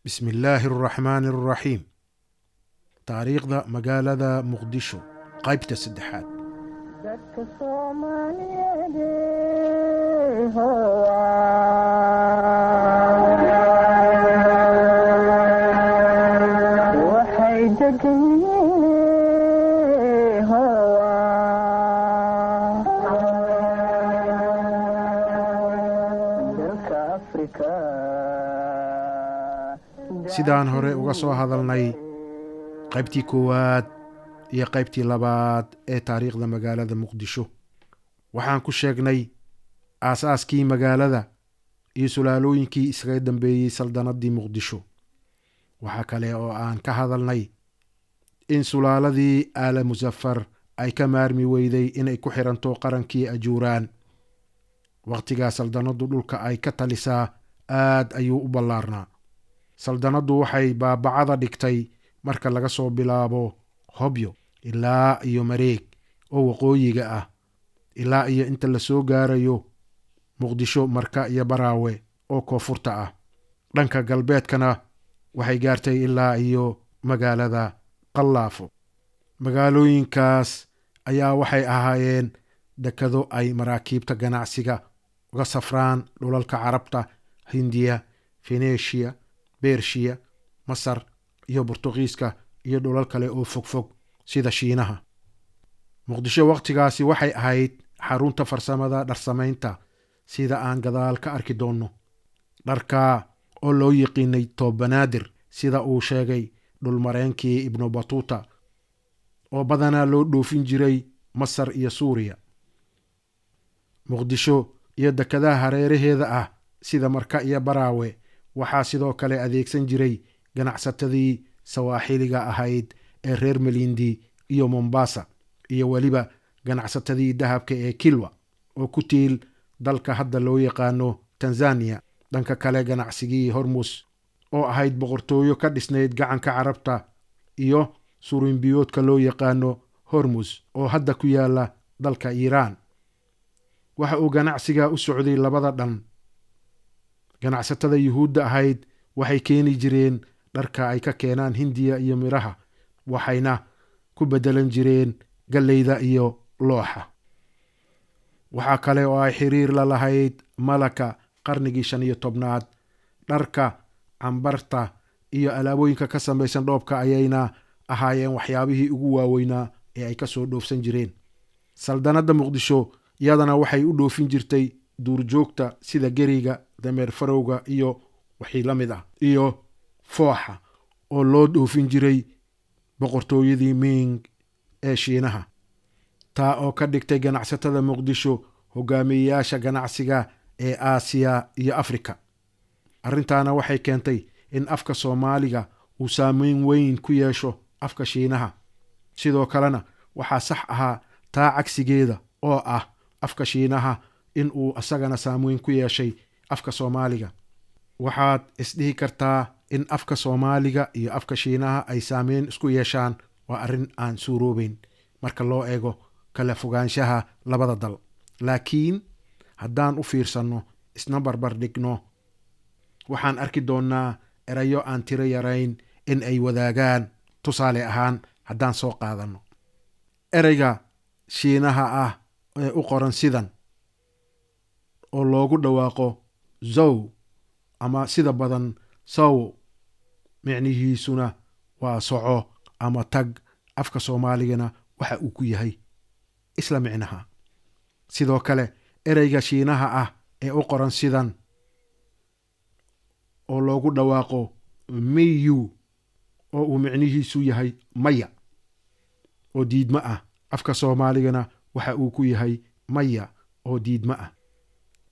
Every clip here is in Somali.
Bismi illaahi araxmaani araxiim. Taariikhda magaalada Muqdisho, qaybta saddexaad. Dadka Soomaaliyeed, waxay degan yihiin dalka Afrika. Sidaan hore uga soo hadalnay qaybtii koowaad iyo qaybtii labaad ee taariikhda magaalada Muqdisho, waxaan ku sheegnay aasaaskii magaalada iyo sulaalooyinkii iskaga dambeeyey saldanadii Muqdisho. Waxaa kale oo aan ka hadalnay in sulaaladii Aala Musafar ay ka maarmi weyday inay ku xiranto qarankii Ajuuraan. Wakhtigaa saldanaddu dhulka ay ka talisaa aad ayuu u ballaarnaa. Saldanaddu waxay baabacada dhigtay marka laga soo bilaabo Hobyo ilaa iyo Mareeg oo waqooyiga ah, ilaa iyo inta lasoo gaarayo Muqdisho, Marka iyo Baraawe oo koonfurta ah. Dhanka galbeedkana waxay gaartay ilaa iyo magaalada Qallaafo. Magaalooyinkaas ayaa waxay ahaayeen dekado ay maraakiibta ganacsiga uga safraan dhulalka Carabta, Hindiya, Feneshiya, Bershiya, Masar iyo Burtuqiiska iyo dhulal kale oo fogfog sida Shiinaha. Muqdisho wakhtigaasi waxay ahayd xarunta farsamada dharsamaynta, sida aan gadaal ka arki doonno. Dharka oo loo yiqiinay Toobanaadir, sida uu sheegay dhulmareenkii Ibnu Batuuta, oo badanaa loo dhoofin jiray Masar iyo Suuriya. Muqdisho iyo dekadaha hareeraheeda ah sida Marka iyo Baraawe waxaa sidoo kale adeegsan jiray ganacsatadii Sawaaxiliga ahayd ee reer Melindi iyo Mombasa, iyo weliba ganacsatadii dahabka ee Kilwa oo ku tiil dalka hadda loo yaqaano Tanzania. Dhanka kale, ganacsigii Hormus oo ahayd boqortooyo ka dhisnayd gacanka Carabta iyo surinbiyoodka loo yaqaano Hormus oo hadda ku yaala dalka Iiraan, waxa uu ganacsiga u socday labada dhan. Ganacsatada Yuhuudda ahayd waxay keeni jireen dharka ay ka keenaan Hindiya iyo miraha, waxayna ku beddelan jireen galleyda iyo looxa. Waxaa kale oo ay xiriir la lahayd Malaka qarnigii 15aad. Dharka, cambarta iyo alaabooyinka ka samaysan dhoobka ayayna ahaayeen waxyaabihii ugu waaweynaa ee ay kasoo dhoofsan jireen. Saldanadda Muqdisho iyadana waxay u dhoofin jirtay duurjoogta sida geriga, dameer farowga iyo wixii la mid ah, iyo fooxa oo loo dhoofin jiray boqortooyadii Ming ee Shiinaha, taa oo ka dhigtay ganacsatada Muqdisho hogaamiyeyaasha ganacsiga ee Aasiya iyo Afrika. Arrintaana waxay keentay in afka Soomaaliga uu saameyn weyn ku yeesho afka Shiinaha. Sidoo kalena waxaa sax ahaa taa cagsigeeda, oo ah afka Shiinaha in uu isagana saameyn ku yeeshay afka Soomaaliga. Waxaad isdhihi kartaa in afka Soomaaliga iyo afka Shiinaha ay saameyn isku yeeshaan waa arrin aan suuroobeyn marka loo eego kala fogaanshaha labada dal, laakiin haddaan u fiirsanno, isna barbar dhigno, waxaan arki doonnaa erayo aan tiro yarayn in ay wadaagaan. Tusaale ahaan, haddaan soo qaadanno ereyga Shiinaha ah ee u qoran sidan oo loogu dhawaaqo zow ama sida badan sow, micnihiisuna waa soco ama tag, afka Soomaaligana waxa uu ku yahay isla micnaha. Sidoo kale, ereyga Shiinaha ah ee u qoran sidan oo loogu dhawaaqo miyu, oo uu micnihiisu yahay maya oo diidmo ah, afka Soomaaligana waxa uu ku yahay maya oo diidmo ah.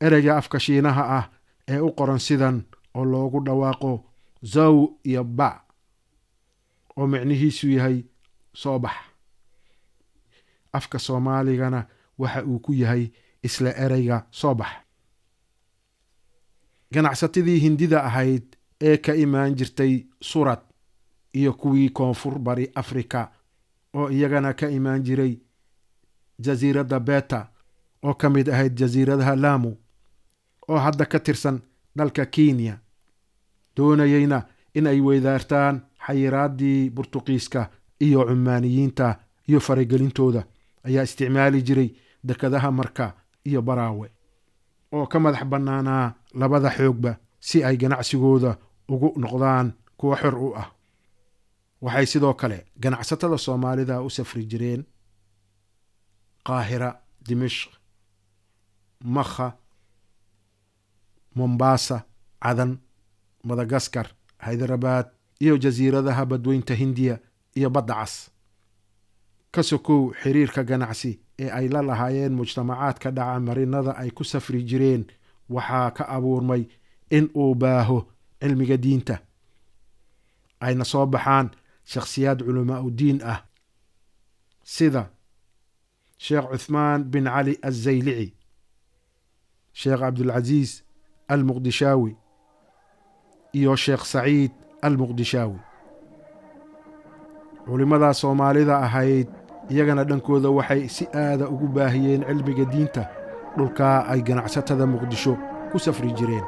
Ereyga afka Shiinaha ah ee u qoran sidan oo loogu dhawaaqo zow iyo ba, oo micnihiisu yahay soo bax, afka Soomaaligana waxa uu ku yahay isla ereyga soo bax. Ganacsatadii Hindida ahayd ee ka imaan jirtay Surad iyo kuwii koonfur bari Afrika oo iyagana ka imaan jiray jasiiradda Beta oo ka mid ahayd jasiiradaha Laamu oo hadda ka tirsan dalka Kenya, doonayeyna in ay weydaartaan xayiraaddii Burtuqiiska iyo Cumaaniyiinta iyo faragelintooda ayaa isticmaali jiray dekadaha Marka iyo Baraawe oo ka madax bannaanaa labada xoogba, si ay ganacsigooda ugu noqdaan kuwa xor u ah. Waxay sidoo kale ganacsatada Soomaalida u safri jireen Qaahira, Dimishq, Makha, Mombasa, Cadan, Madagaskar, Haydarabad iyo jasiiradaha Badweynta Hindiya iyo Badda Cas. Ka sokow xiriirka ganacsi ee ay la lahaayeen mujtamacaadka dhaca marinada ay ku safri jireen, waxaa ka abuurmay in uu baaho cilmiga diinta, ayna soo baxaan shakhsiyaad culamaa u diin ah sida Sheekh Cuthmaan bin Cali Azaylici, Sheekh Cabdulcasiis Almuqdishaawi iyo Sheekh Saciid Almuqdishaawi. Culimmadaa Soomaalida ahayd iyagana dhankooda waxay si aada ugu baahiyeen cilmiga diinta dhulkaa ay ganacsatada Muqdisho ku safri jireen.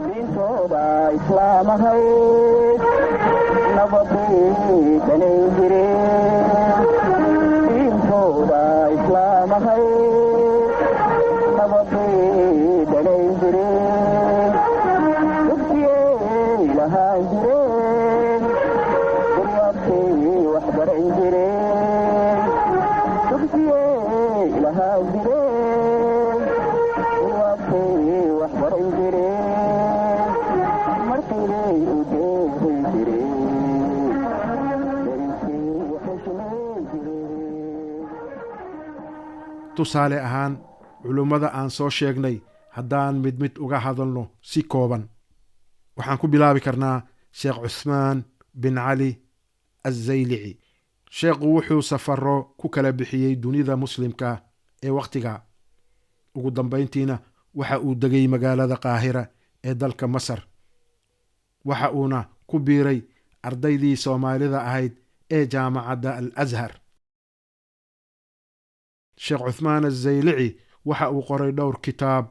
Diintooda Islaam ahayd nabadii dhalay jireen. Diintooda Islaam ahayd nabadii dhalay jireen. Dugsiyey lahaan jireen, guryaabkay wax baran jireen. Dugsiyey lahaan jireen, guryaabkay wax baran jireen. Markaybay u deeqi jireen, dariskii xushmay jireen. Tusaale ahaan, culummada aan soo sheegnay haddaan mid mid uga hadalno si kooban, waxaan ku bilaabi karnaa Sheekh Cuthmaan bin Cali Azaylici. Sheekhu wuxuu safaro ku kala bixiyey dunida Muslimka ee wakhtiga. Ugu dambayntiina waxa uu degay magaalada Qaahira ee dalka Masar, waxa uuna ku biiray ardaydii Soomaalida ahayd ee jaamacadda Al Ashar. Sheekh Cuthmaan Azaylici waxa uu qoray dhowr kitaab.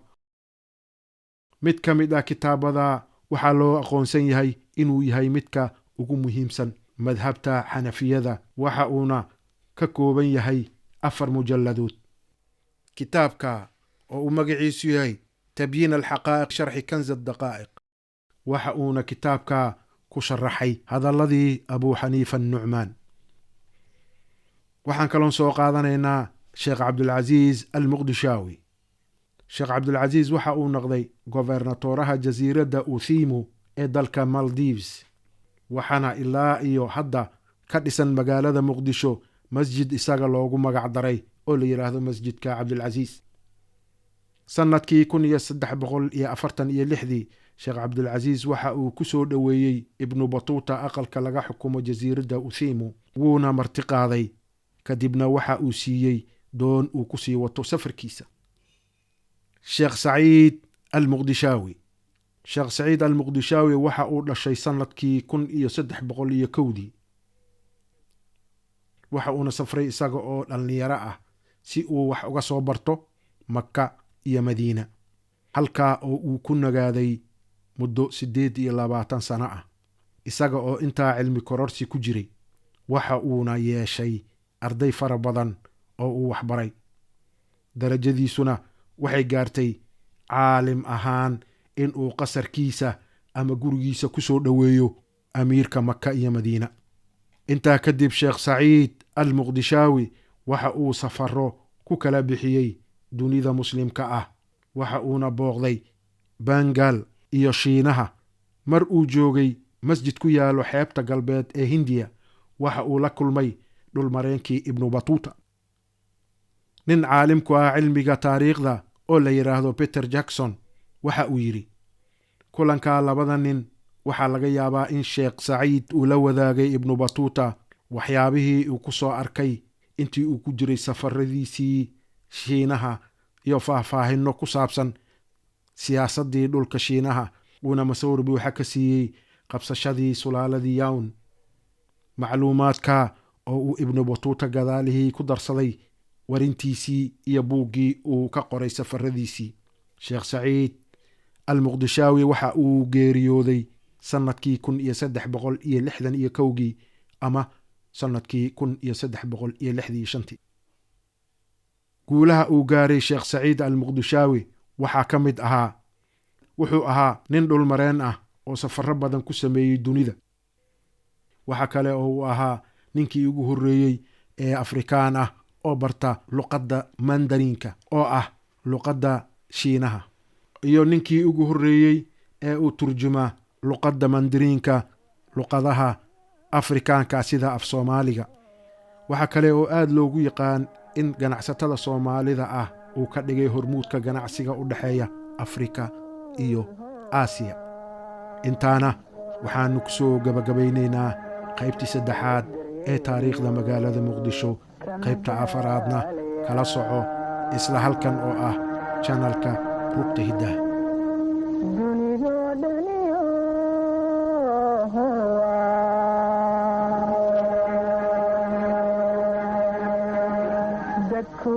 Mid ka mid ah kitaabada waxaa loo aqoonsan yahay inuu yahay midka ugu muhiimsan madhabta Xanafiyada, waxa uuna ka kooban yahay 4 mujalladood. Kitaabka oo uu magaciisu yahay Tabyiin Alxaqaa'iq Sharxi Kanz Addaqaa'iq, waxa uuna kitaabka ku sharaxay hadalladii Abuu Xaniifa Annucmaan. Waxaan kaloon soo qaadanaynaa Sheekh Cabdulcasiis Almuqdishaawi. Sheekh Cabdulcasiis waxa uu noqday gobernatoraha jasiiradda Uthimu ee dalka Maldives, waxaana ilaa iyo hadda ka dhisan magaalada Muqdisho masjid isaga loogu magac daray oo la yidhaahdo Masjidka Cabdulcasiis. Sannadkii 1346-dii Sheekh Cabdulcasiis waxa uu ku soo dhoweeyey Ibnu Batuuta aqalka laga xukumo jasiiradda Uthimu, wuuna marti qaaday, kadibna waxa uu siiyey doon uu ku sii wato safarkiisa. Sheekh Saciid Almuqdishaawi. Sheekh Saciid Almuqdishaawi waxa uu dhashay sannadkii 1301-dii, waxa uuna safray isaga oo dhallinyaro ah si uu wax uga soo barto Maka iyo Madiina, halkaa oo uu ku nagaaday muddo 28 sano ah, isaga oo intaa cilmi kororsi ku jiray. Waxa uuna yeeshay arday fara badan oo uu waxbaray, darajadiisuna waxay gaartay caalim ahaan in uu qasarkiisa ama gurigiisa ku soo dhoweeyo amiirka Maka iyo Madiina. Intaa kadib Sheekh Saciid Almuqdishaawi waxa uu safaro ku kala bixiyey dunida Muslimka ah, waxa uuna booqday Bangal iyo Shiinaha. Mar uu joogay masjid ku yaallo xeebta galbeed ee Hindiya, waxa uu la kulmay dhulmareenkii Ibnu Batuuta. Nin caalimku ah cilmiga taariikhda oo la yidhaahdo Peter Jackson waxa uu yidhi: kulankaa labada nin waxaa laga yaabaa in Sheekh Saciid uu la wadaagay Ibnu Batuuta waxyaabihii uu ku soo arkay intii uu ku jiray safaradiisii Shiinaha iyo faahfaahinno ku saabsan siyaasaddii dhulka Shiinaha, uuna masawir buuxa ka siiyey qabsashadii sulaaladii Yawn, macluumaadka oo uu Ibnu Batuuta gadaalihii ku darsaday warintiisii iyo buuggii uu ka qoray safaradiisii. Sheekh Saciid Almuqdishaawi waxa uu geeriyooday sannadkii 1361-kii ama sannadkii 1365-tii. Guulaha uu gaaray Sheekh Saciid Almuqdishaawi waxaa ka mid ahaa, wuxuu ahaa nin dhulmareen ah oo safarro badan ku sameeyey dunida. Waxa kale oo uu ahaa ninkii ugu horreeyey ee Afrikaan ah oo barta luqadda Mandariinka oo ah luqadda Shiinaha, iyo ninkii ugu horreeyey ee uu turjuma luqadda Mandariinka luqadaha Afrikaanka sida af Soomaaliga. Waxaa kale oo aad loogu yaqaan in ganacsatada Soomaalida ah uu ka dhigay hormuudka ganacsiga u dhexeeya Afrika iyo Aasiya. Intaana waxaannu ku soo gabagabaynaynaa qaybtii saddexaad ee taariikhda magaalada Muqdisho. Qaybta afaraadna kala soco isla halkan oo ah janalka Rugta Hiddaha. Dunidoo dhaniyo dadku